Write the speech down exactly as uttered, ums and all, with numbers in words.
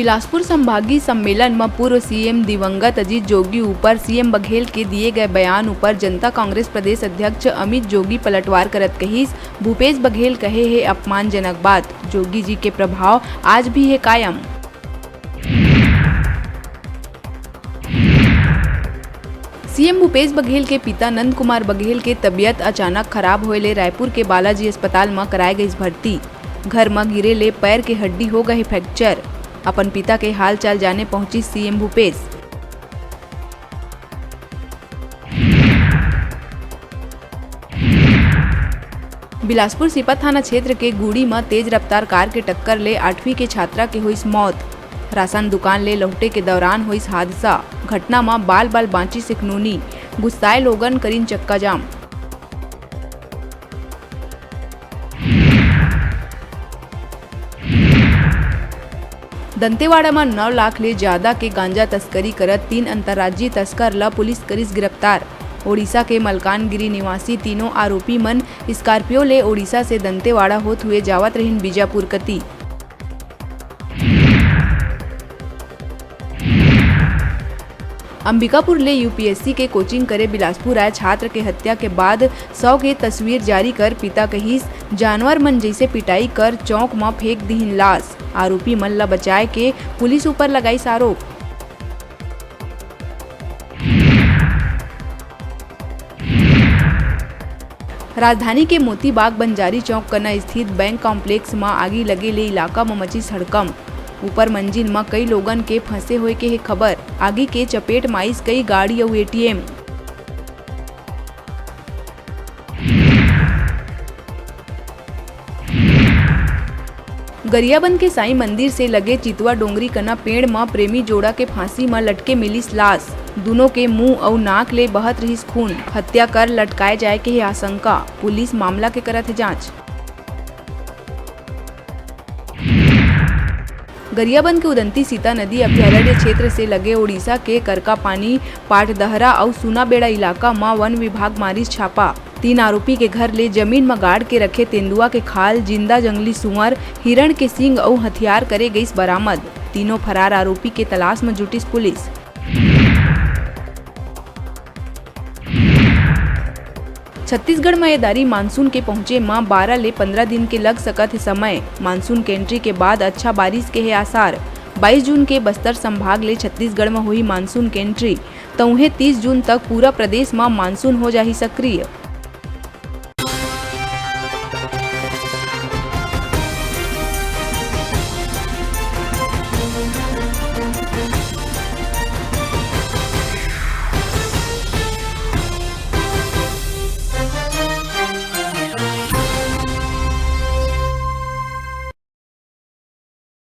बिलासपुर संभागीय सम्मेलन म पूर्व सीएम दिवंगत अजीत जोगी ऊपर सीएम बघेल के दिए गए बयान ऊपर जनता कांग्रेस प्रदेश अध्यक्ष अमित जोगी पलटवार करत कहिस, भूपेश बघेल कहे हे अपमानजनक बात। जोगी जी के प्रभाव आज भी हे कायम। सीएम भूपेश बघेल के पिता नंद कुमार बघेल के तबियत अचानक खराब होए ले रायपुर के बालाजी अस्पताल म कराए गइस भर्ती। घर म गिरे ले पैर के हड्डी हो गए फ्रैक्चर। अपन पिता के हालचाल जाने पहुंचिस सीएम भूपेश। बिलासपुर सिपा थाना क्षेत्र के गुड़ी म तेज रफ्तार कार के टक्कर ले आठवीं के छात्रा के होइस मौत। राशन दुकान ले लहुटे के दौरान होइस हादसा। घटना म बाल-बाल बांचिस एक नोनी। गुस्साए लोगन करिन चक्काजाम। दंतेवाड़ा म नौ लाख ले जादा के गांजा तस्करी करत तीन अंतर्राज्यीय तस्कर ल पुलिस करिस गिरफ्तार। ओडिशा के मलकानगिरी निवासी तीनों आरोपी मन स्कॉर्पियो ले ओडिशा से दंतेवाड़ा होत हुए जावत रहिन बीजापुर कती। अंबिकापुर ले यूपीएससी के कोचिंग करे बिलासपुर आए छात्र के हत्या के बाद शव के तस्वीर जारी कर पिता कहिस, जानवर मन जैसे पिटाई कर चौक म फेंक दिहिन लाश। आरोपी मन ल बचाए के पुलिस ऊपर लगाइस आरोप। राजधानी के मोतीबाग बंजारी चौक कना स्थित बैंक कॉम्प्लेक्स म आगी लगे ले इलाका म मचिस हड़कंप। ऊपर मंजिल म कई लोगन के फंसे होए के हे खबर। आगी के चपेट म आइस कई गाड़ी अउ एटीएम। गरियाबंद के साईं मंदिर से लगे चितवा डोंगरी कना पेड़ म प्रेमी जोड़ा के फांसी म लटके मिलिस लाश। दूनों के मुंह अउ नाक ले बहत रहिस खून। हत्या कर लटकाए जाए के हे आशंका। पुलिस मामला के करत हे जांच। गरियाबंद के उदंती सीता नदी अभयारण्य क्षेत्र से लगे ओडिशा के करकापानी, पाटदहरा अउ सुनाबेड़ा इलाका म वन विभाग मारिस छापा। तीन आरोपी के घर ले जमीन म गाड़ के रखे तेंदुआ के खाल, जिंदा जंगली सुअर, हिरण के सींग अउ हथियार करे गइस बरामद। तीनों फरार आरोपी के तलाश म जुटिस पुलिस। छत्तीसगढ़ म ए दारी मानसून के पहुंचे म बारह ले पंद्रह दिन के लग सकत हे समय। मानसून के एंट्री के बाद अच्छा बारिश के हे आसार। बाईस जून के बस्तर संभाग ले छत्तीसगढ़ म होही मानसून के एंट्री, त उहें तीस जून तक पूरा प्रदेश म मानसून हो जाही सक्रिय।